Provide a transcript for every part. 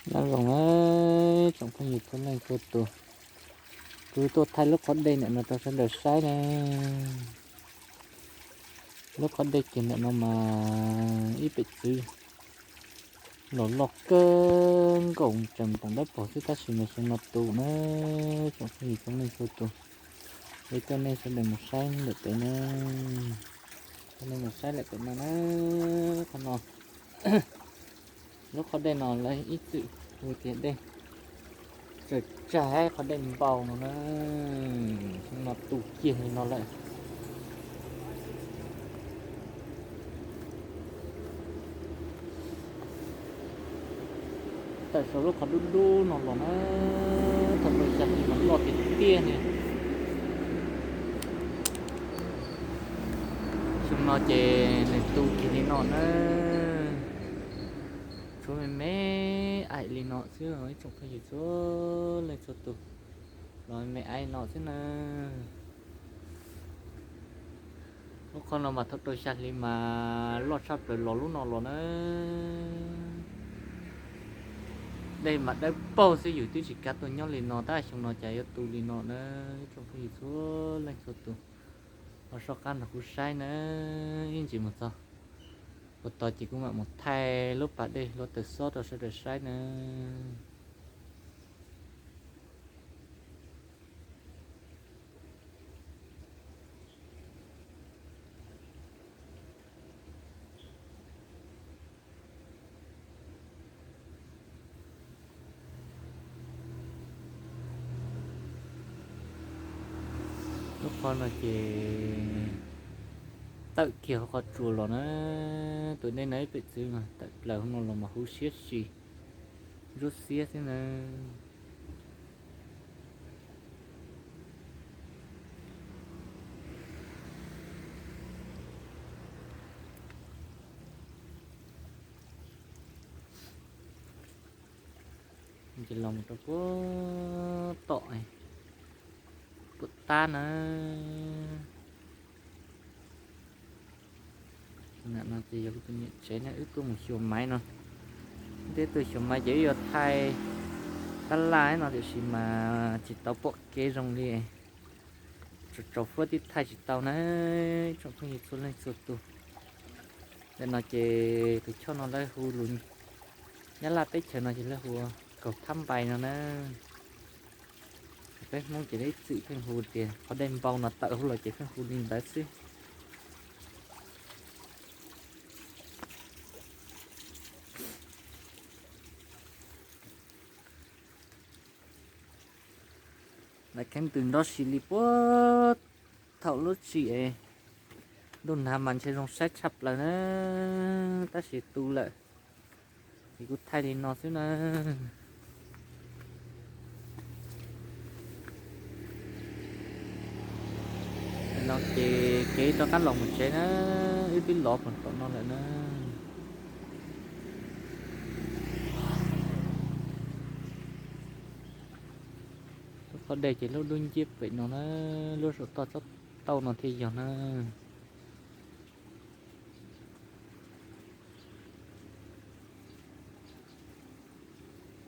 Nyob zoo na tsoom phooj ywg txhua leej txhua tus, kuv tuaj thaij lub qhov dej ntawm no rau sawv daws saib na. Lub qhov dej kiag ntawm no mas ib pem txwv los loj kawg nkaus tseem npoom dawb paug xwb tab sis mas xyoo no tu na tsoom phooj ywg txhua leej txhua tus. Es coj nej sawv daws mus saib ntawm pem na, coj nej mus saib ntawm pem no na, qhov no. Lub qhov dej no lawv ib txwm hu tias dej tsaws tsag, qhov dej npau no na, xyoo no tu kiag li no lawm. Tawm saum lub qhov dub dub no los na, thaum rau xya hli mas loj tiag tiag li. Xyoo no ces nws tu kiag li no na. Tshuav me me aim li no xwb ib tsoom phooj ywg txhua leej txhua tus, los me me aim no xwb na. Lub qhov no mas thaum rau xya hli mas loj tshaj plaws los lub no los na. Dej mas dawb paug xwb yus twb tsis kav tuaj nyob li no tab xyoo no cas yuav tu li no na ib tsoom phooj ywg txhua leej txhua tus. Ho soj qab nrog kuv saib na, ib ntsis mus txog puag tod ces kuv mam mus thaij lub pas dej hluav taws xob rau sawv daws saib na. Lub qhov no ces tawm kiag hauv qhov tsua los na, tus dej no ib pem txwv mas tawm plaws hauv no los mas huv siab si, ntsuab xiab xwb na. Ces los mus rau puag tom puag tab na. Ntawm no ces yog kuv tus niam tsev na, wb tuaj mus xyuas maiv no. Wb tuaj xyuas maiv ces wb yuav thaij tab laj no tiam sis mas tsis tau pom kev zoo li, tsaus tsaus fuab twb thaij tsis tau na tsoom phooj ywg txhua leej txhua tus. Ntawm no ces tus choj no lawv hu lus Nyab Laj teb chaws no ces lawv hu ua kaug thab npais no na. Peb Hmoob ces lawv ib txwm pheej hu tias qhov dej npau no tawm hauv los ces pheej hu li ntawd xwb. Lawv kheev ntws nrov si li puag thaum lub tsim es ntuj nag mas ntshe zoo saib tshaj plaws na, tab sis tu lawm ces kuv thaij li no xwb na. No ces kev rov qab los mus tsev na, wb twb los puag tom no lawm na. Lub qhov dej ces lub dub nciab pem no na, lub saum toj tsob tauj no thiaj yog na.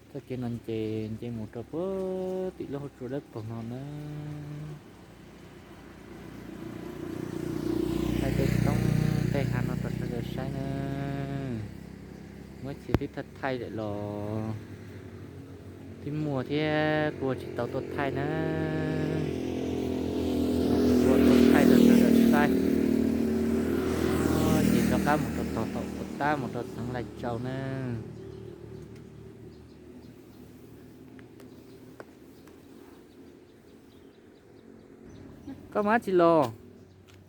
Txoj kev no ces nce mus rau puag tim lub hauv tsua dawb paug no na. Thaij tej toob tej hav no rau sawv daws saib na. Muab txiv twb thaij thaij lawm los twb muaj thiab, kuv tsis tau tuaj thaij na. Kuv tuaj thaij rau sawv daws saib. Ces rov qab mus rau tog tom puag tab mus rau txeev Lais Tsau na. Koj mus dab tsi los?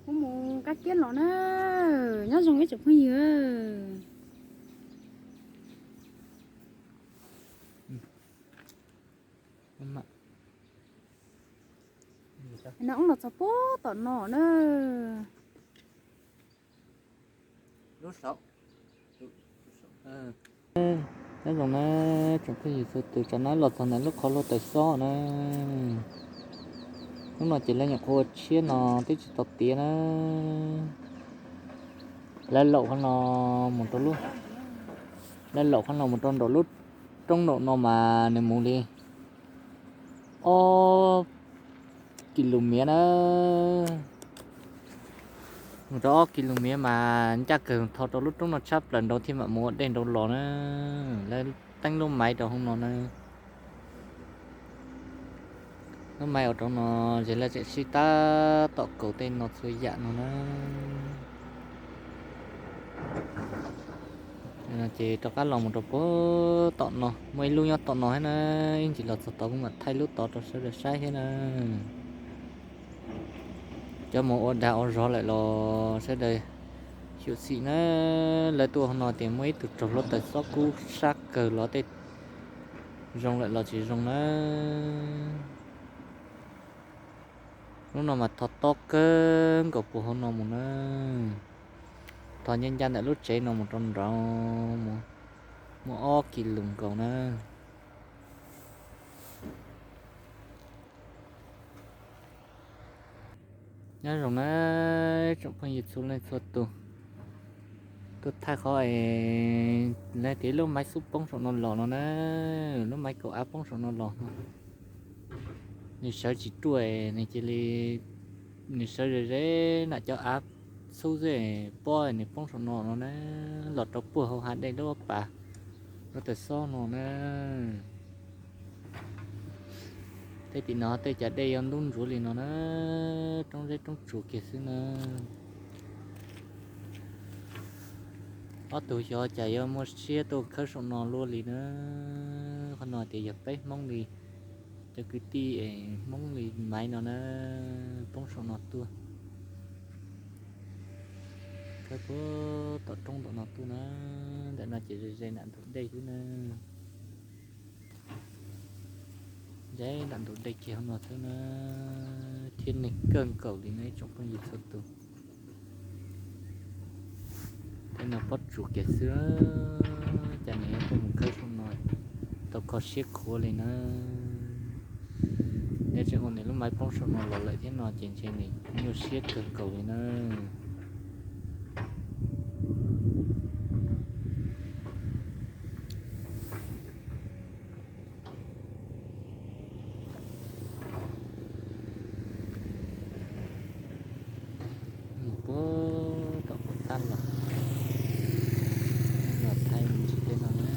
Kuv mus kab kiab los na. Nyob zoo ib tsoom phooj ywg. No wb los txog puag tom no na. Nyob zoo na tsoom phooj ywg txhua tus, tsam no los txog ntawm lub qhov hluav taws xob na. Hnub no ces lawv nyuam qhuav ua tshiab no twb tsis tau tiav na. Lawv laum qhov no mus rau lub, lawv laum qhov no mus rau nraum lub roob nraum no mas nws mus li ob kis lus miav na. Mus rau ob kis lus miav mas ncaj kawg, tho rau lub roob no tshab plaws nraud thiaj mam mus ua dej nraud los na. Lawv teeb lub maiv rau hauv no na. Lub maiv ua rau no ces lawv tseem sib tab tom kaus tej no txhua yam no na. Ces rov qab los mus rau puag tom no, muaj ib lub nyob tom no thiab na, ib ntsis los txog tod kuv mam thaij lub tod rau sawv daws saib thiab na. Cov mus ua dag ua zog lawm los sawv daws xyuam xim na. Lawv tuaj hauv no tias muaj ib tug raug hluav taws xob kub sab kawg los tej zoo lawm los tsis zoo na. Lub no mas tho tob kawg nkaus puag hauv no mus na. Tho ncaj ncaj ntawm lub tsev no mus rau nraud, muaj ob kis lus nkaus na. Nyob zoo na tsoom phooj ywg txhua leej txhua tus. Tuaj thaij qhov es lawv tias lub maiv xub poob saum no los no na, lub maiv kaum av poob saum no los no. Nws sawv tsis ruaj, nws cia li, nws sawv ze ze nram cov av xub xwb, pob nws poob saum no no na, los rau puag hauv hav dej lub pas hluav taws xob no na. Tej tim no tej cav dej yuav ntub ntsuav li no na, roob zeb roob tsuas kiag xwb na. Ob tug xyov cas yuav muaj siab tuaj khawb saum no luaj li na. Qhov no tias yog peb Hmoob li, cov kwv tij Hmoob li maiv no na, poob saum no tuaj. Khawb puag tom roob tom no tuaj na, ntawm no ces ze ze nram ntug dej xwb na. Ze nram ntug dej kiag hauv no xwb na, thiab neeg kawg nkaus li na ib tsoom phooj ywg txhua tus. Tej no pob tsuas kiag xwb, cas nws yuav tuaj mus khawb saum no tau kho siab khuav li na. Nyob tseem ua nws lub maiv poob saum no los lawm thiab no ces ntshe nws nyuaj siab kawg nkaus li na. Mus puag tom kuv tab los, los thaij me ntsis tej no na,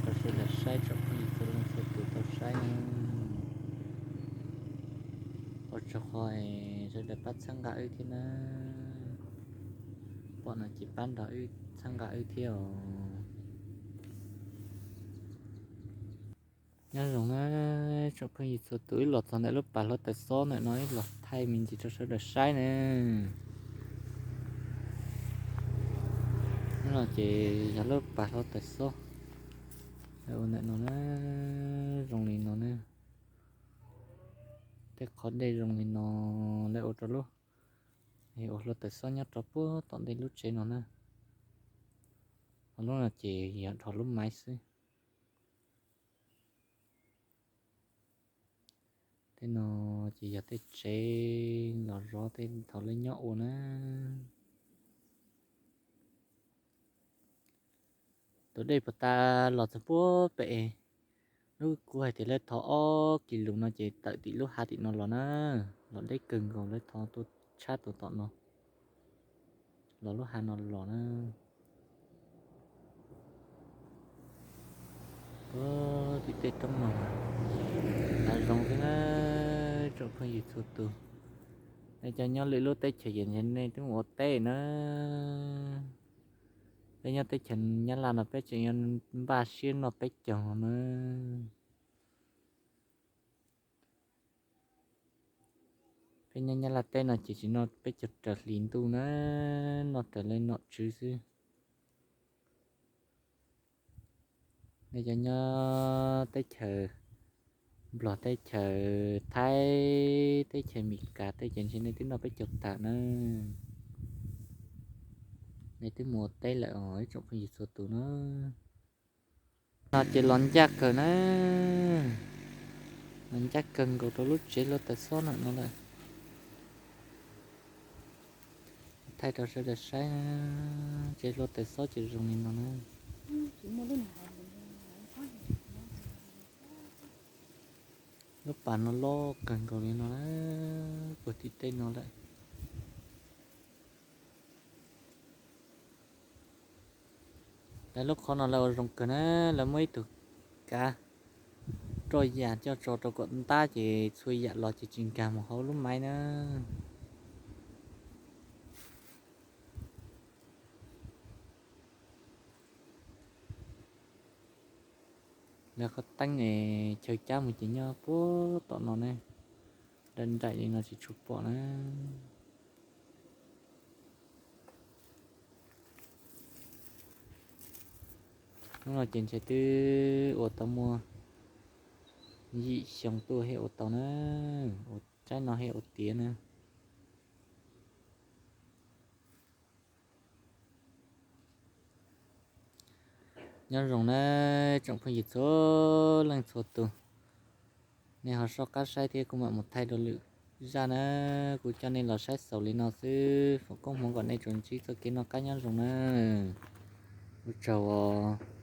rau sawv daws saib tsoom phooj ywg txhua leej txhua tus tau saib na. Ua tsaug qhov sawv daws pab txhawb nqa wb thiab na. Pom no ces pab nrog wb txhawb nqa wb thiab os. Nyob zoo na tsoom phooj ywg txhua tus, wb los txog ntawm lub pas hluav taws xob ntawm no, wb los thaij me ntsis rau sawv daws saib na. No ces yog lub pas hluav taws xob ua ntawm no na, zoo li no na. Tej qhov dej zoo li no, lawv ua rau lub, ua hluav taws xob nyob rau puag tom ntej lub tsev no na. Ho lub no ces yog dhos lub maiv xwb. Tej no ces yog tej tsev los zov tej thaum lawv nyob ua na. Tus dej puag ta los txog puag pem, lub kuv hais tias lawv thov ob kis lus no ces tawm tim lub hav tim no los na, los deb kawg nkaus, lawv thov tuaj tshab tus tom no, los lub hav no los na. Puag tim tej roob no hav zoov xwb na, tsoom phooj ywg txhua tus. Nej cov nyob lwm lub teb chaws ces ntshe nej twb mus ua teb na. Peb nyob teb chaws Nyab Laj no peb tseem yuav npaj siab noj peb caug na. Peb nyob Nyab Laj teb no ces tsis noj peb caug raws hlis ntuj na, noj raws li nom tswv xwb. Nej cov nyob teb chaws Nplog, teb chaws Thaib, teb chaws Amelikas tej ces ntshe nej twb noj peb caug tag na. Nej twb mus ua teb lawm os ib tsoom phooj ywg txhua tus na. No ces los ncaj kawg na, los ncaj kawg nkaus rau lub tsev hluav taws xob ntawm no lawm. Thaij rau sawv daws saib, tsev hluav taws xob ces zoo li no na. Av no loj kawg nkaus li no na, puag tim tej no lawm. Lawv lub qhov no lawv ua zoo kawg na, lawv muab ib tug kav roj yam coj tso rau kom ntab ces txhua yam los ces tsis nkag mus hauv lub maiv na. Lawv qhov teeb es chaw cab mus ces nyob puag tom no ne, nraim nraim li no tsis tshua pom na. Hnub no ces ntshe twb ua tau muaj yim xyoo tuaj thiaj ua tau na, ua tsaib no thiaj ua tiav na. Nyob zoo na tsoom phooj ywg txhua leej txhua tus, nej ho soj qab saib thiab kuv mam mus thaij dua lwm zaj na. Kuv coj nej los saib xaus li no xwb, foom koob hmoov kom nej tsuas ntsib txoj kev noj qab nyob zoo na. Ua tsaug os.